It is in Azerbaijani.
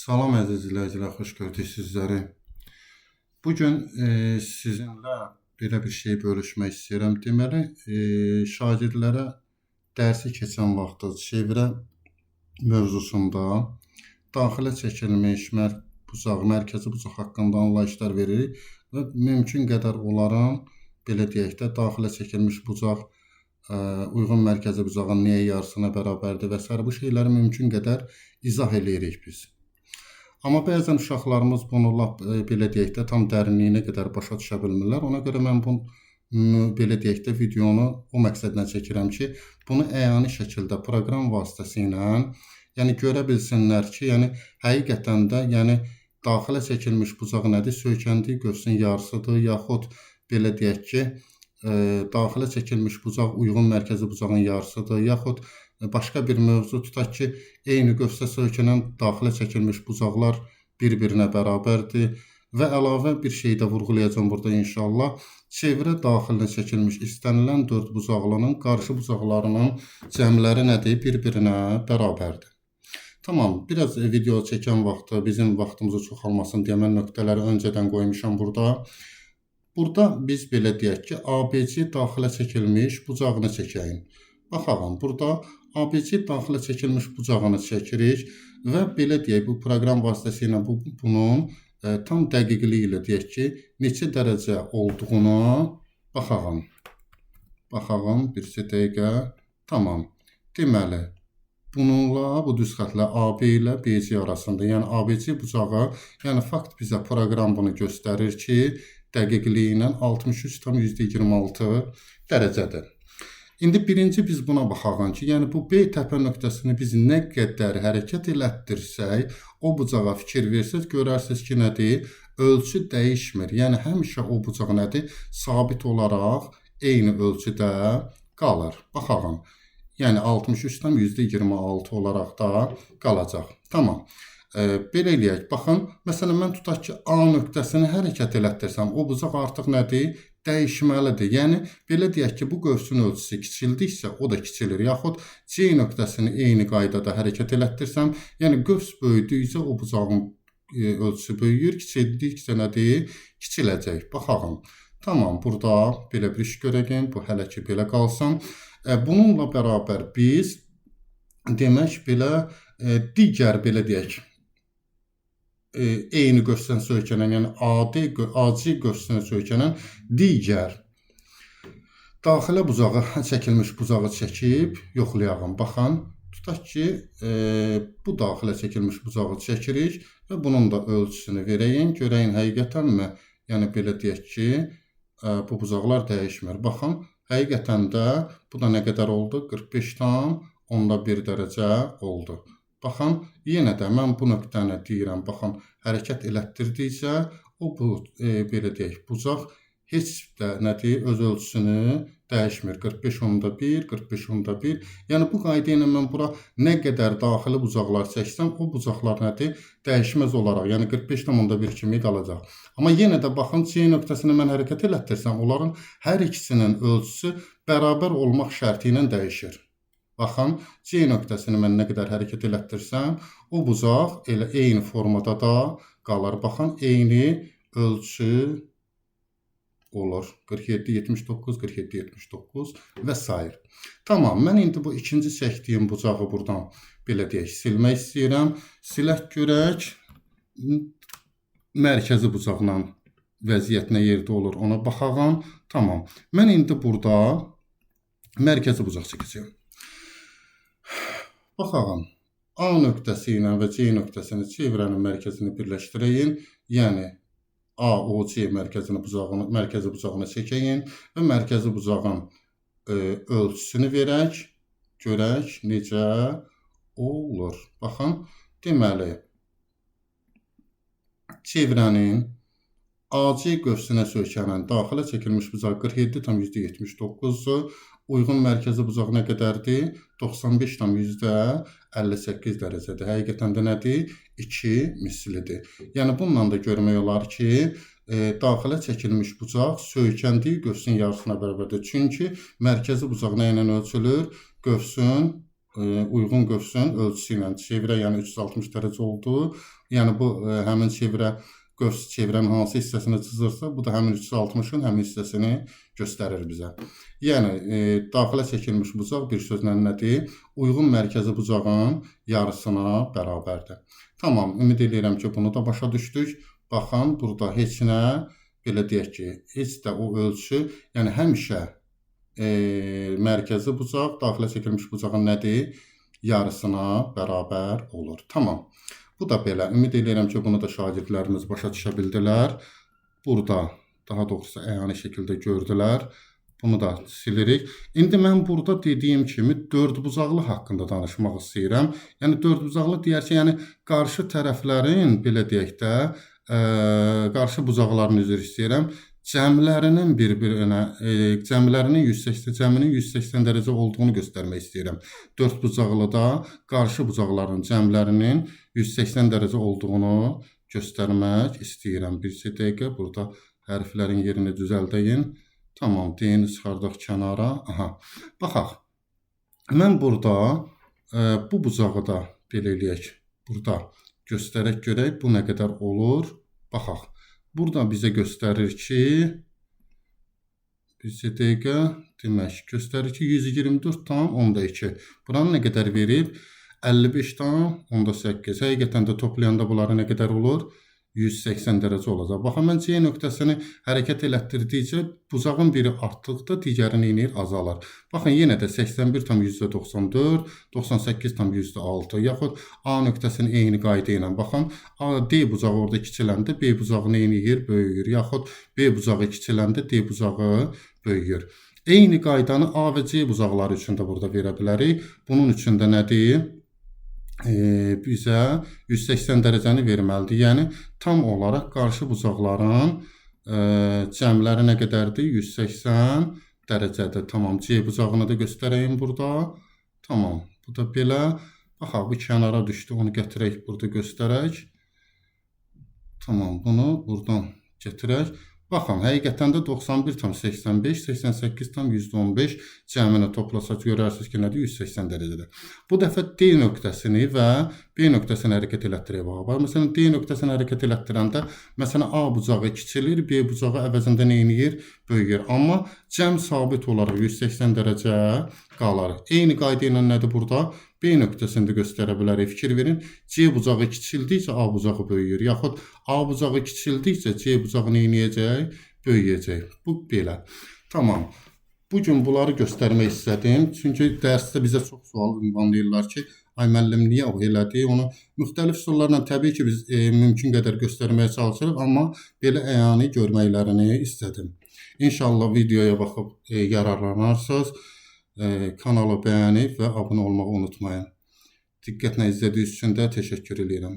Salam əziz izləyicilər, xoş gördük sizləri. Bu gün sizinlə belə bir şey bölüşmək istəyirəm. Deməli, şagirdlərə dərsi keçən vaxtda çevrə mövzusunda daxilə çəkilmiş bucaq, mərkəzi bucaq haqqında anlayışlar veririk və mümkün qədər onların, belə deyək də, daxilə çəkilmiş bucaq uyğun mərkəzi bucağın niyə yarısına bərabərdir və s. Bu şeyləri mümkün qədər izah eləyirik biz. Amma bəzən uşaqlarımız bunu lap belə deyək də tam dərinliyinə qədər başa düşə bilmirlər. Ona görə mən bu belə deyək də videonu o məqsədlə çəkirəm ki, bunu əyani şəkildə proqram vasitəsilə, yəni görə bilsinlər ki, yəni həqiqətən də, yəni daxilə çəkilmiş bucaq nədir? Söykəndiyi qövsün yarısıdır, yaxud belə deyək ki, daxilə çəkilmiş bucaq uyğun mərkəzi bucağın yarısıdır, yaxud başqa bir mövzu tutaq ki, eyni qövsə söykənən daxilə çəkilmiş bucaqlar bir-birinə bərabərdir və əlavə bir şey də vurğulayacağam burada inşallah. Çevrə daxilinə çəkilmiş istənilən dörd bucaqlının qarşı bucaqlarının cəmləri nədir? Bir-birinə bərabərdir. Tamam, biraz video çəkən vaxtı bizim vaxtımızı çoxalmasın deyə mən nöqtələri öncədən qoymuşam burada. Burada biz belə deyək ki, ABC daxilə çəkilmiş bucağını çəkəyim. Baxalım, burada ABC daxilə çəkilmiş bucağını çəkirik və belə deyək, bu proqram vasitəsilə bunun tam dəqiqliyi ilə deyək ki, neçə dərəcə olduğunu baxalım. Baxalım, bir dəqiqə. Tamam. Deməli, bununla, bu düz xətlə AB ilə BC arasında, yəni ABC bucağı, yəni fakt bizə proqram bunu göstərir ki, dəqiqliyi ilə 63,26 dərəcədir. İndi birinci biz buna baxaq ki, yəni bu B təpə nöqtəsini biz nə qədər hərəkət elətdirsək, o bucağa fikir versəz, görərsiniz ki, nədir? Ölçü dəyişmir. Yəni həmişə o bucaq nədir? Sabit olaraq eyni ölçüdə qalır. Baxaq. Yəni 63,26 olaraq da qalacaq. Tamam. Belə eləyək. Baxın, məsələn, mən tutaq ki, A nöqtəsini hərəkət elətdirsəm, o bucaq artıq nədir? Dəyişməlidir. Yəni, belə deyək ki, bu qövsün ölçüsü kiçildikcə o da kiçilir. Yaxud C nöqtəsini eyni qaydada hərəkət elətdirsəm, yəni qövs böyüdükcə o bucağın ölçüsü böyüyür, kiçildikcə nədir? Kiçiləcək. Baxalım. Tamam, burada belə bir iş görəyim. Bu hələ ki belə qalsın. Bununla bərabər biz demək belə digər belə deyək, eyni qövsdən söykənən, yəni AD, AC qövsünə söykənən digər daxilə bucağı çəkilmiş bucağı çəkib yoxlayalım. Baxın, tutaq ki, bu daxilə çəkilmiş bucağı çəkirik və bunun da ölçüsünü verəyim. Görəyin həqiqətənmi? Yəni belə deyək ki, bu bucaqlar dəyişmir. Baxın, həqiqətən də bu da nə qədər oldu? 45,1 dərəcə oldu. Baxın, yenə də mən bu nöqtəni deyirəm, baxın, hərəkət elətdirdikcə o bu, belə deyək, bucaq heç də nədir, öz ölçüsünü dəyişmir. 45,1, 45,1. Yəni bu qayda ilə mən bura nə qədər daxili bucaqlar çəksəm, o bucaqlar nədir? Dəyişməz olaraq, yəni 45,1 kimi qalacaq. Amma yenə də baxın, C nöqtəsini mən hərəkət elətdirsəm, onların hər ikisinin ölçüsü bərabər olmaq şərti ilə dəyişir. Baxın, C nöqtəsini mən nə qədər hərəkət elətdirsəm, o bucaq elə eyni formada da qalır. Baxın, eyni ölçü olur. 47,79, 47,79 və s. Tamam, mən indi bu ikinci çəkdiyim bucağı buradan belə deyək, silmək istəyirəm. Silək görək, mərkəzi bucaqla vəziyyət nə yerdə olur, ona baxağam. Tamam, mən indi burada mərkəzi bucaq çəkəcəyəm. Baxalım, A nöqtəsi ilə və C nöqtəsini çevrənin mərkəzini birləşdirəyin. Yəni AOC mərkəzini bucağını, mərkəzi bucağını çəkəyin və mərkəzi bucağın ölçüsünü verək. Görək necə olur. Baxın, deməli, çevrənin AC qövsünə söykənən daxilə çəkilmiş bucaq 47,79-dur. Uyğun mərkəzi bucaq nə qədərdir? 95,58 dərəcədir. Həqiqətən də nədir? 2 mislidir. Yəni bununla da görmək olar ki, daxilə çəkilmiş bucaq söykəndiyi qövsün yarısına bərabərdir. Çünki mərkəzi bucaq nə ilə ölçülür? Qövsün Uyğun qövsün ölçüsü ilə çevrə, yəni 360 dərəcə oldu. Yəni bu həmin çevrə qövs çevrənin hansı hissəsini cızırsa, bu da həmin 360-ın həmin hissəsini göstərir bizə. Yəni daxilə çəkilmiş bucaq bir sözlə nədir? Uyğun mərkəzi bucağın yarısına bərabərdir. Tamam, ümid eləyirəm ki, bunu da başa düşdük. Baxın, burada heç nə, belə deyək ki, heç də o ölçü, yəni həmişə mərkəzi bucaq daxilə çəkilmiş bucağın nədir? Yarısına bərabər olur. Tamam. Bu da belə. Ümid eləyirəm ki, bunu da şagirdlərimiz başa düşə bildilər. Burada, daha doğrusu əyani şəkildə gördülər. Bunu da silirik. İndi mən burada dediyim kimi dördbucaqlı haqqında danışmaq istəyirəm. Yəni dördbucaqlı deyərsə, yəni qarşı tərəflərin, belə deyək də, qarşı bucaqların üzr istəyirəm. Cəmlərinin bir-birinə, cəmlərinin 180, cəminin 180 dərəcə olduğunu göstərmək istəyirəm. Dördbucaqlıda qarşı bucaqların cəmlərinin 180 dərəcə olduğunu göstərmək istəyirəm. Bir dəqiqə burada hərflərin yerini düzəldəyin. Tamam, D-ni çıxardaq kənara. Aha. Baxaq. Mən burada bu bucağı da belə eləyək. Burada göstərək görək bu nə qədər olur. Baxaq. Burada bizə göstərir ki, bir dəqiqə, demək, göstərir ki, 124,2. Buranı nə qədər verib? 55,8. Həqiqətən də toplayanda bunları nə qədər olur? 180 dərəcə olacaq. Baxın, mən C nöqtəsini hərəkət elətdirdikcə bucağın biri artdıqda digəri nə edir? Azalar. Baxın, yenə də 81,94, 98,6 yaxud A nöqtəsini eyni qayda ilə. Baxın, A, D bucağı orada kiçiləndə B bucağı nə edir? Böyüyür. Yaxud B bucağı kiçiləndə D bucağı böyüyür. Eyni qaydanı A və C bucaqları üçün də burada verə bilərik. Bunun üçün də nədir? Bizə 180 dərəcəni verməlidir. Yəni tam olaraq qarşı bucaqların cəmləri nə qədərdir? 180 dərəcədir. Tamam, C bucağını da göstərəyim burada. Tamam, bu da belə. Baxaq, bu kənara düşdü, onu gətirək, burada göstərək. Tamam, bunu buradan gətirək. Baxın, həqiqətən də 91,85, 88,15 cəmini toplasaq görərsiniz ki, nədir? 180 dərəcədir. Bu dəfə D nöqtəsini və B nöqtəsini hərəkət elətdirək. Bax, məsələn, D nöqtəsini hərəkət elətdirəndə, məsələn, A bucağı kiçilir, B bucağı əvəzində nə eləyir? Böyüyür. Amma cəm sabit olaraq 180 dərəcə qalar. Eyni qayda ilə nədir burada? B nöqtəsini də göstərə bilərik. Fikir verin, C bucağı kiçildikcə A bucağı böyüyür. Yaxud A bucağı kiçildikcə C bucağı nə eləyəcək? Böyüyəcək. Bu belə. Tamam. Bu gün bunları göstərmək istədim. Çünki dərsdə bizə çox sual ünvanlayırlar ki, ay müəllim niyə o elədi? Onu müxtəlif üsullarla təbii ki, biz mümkün qədər göstərməyə çalışırıq, amma belə əyani görməklərini istədim. İnşallah videoya baxıb yararlanarsınız. Kanalı bəyənib və abunə olmağı unutmayın. Diqqətlə izlədiyiniz üçün də təşəkkür eləyirəm.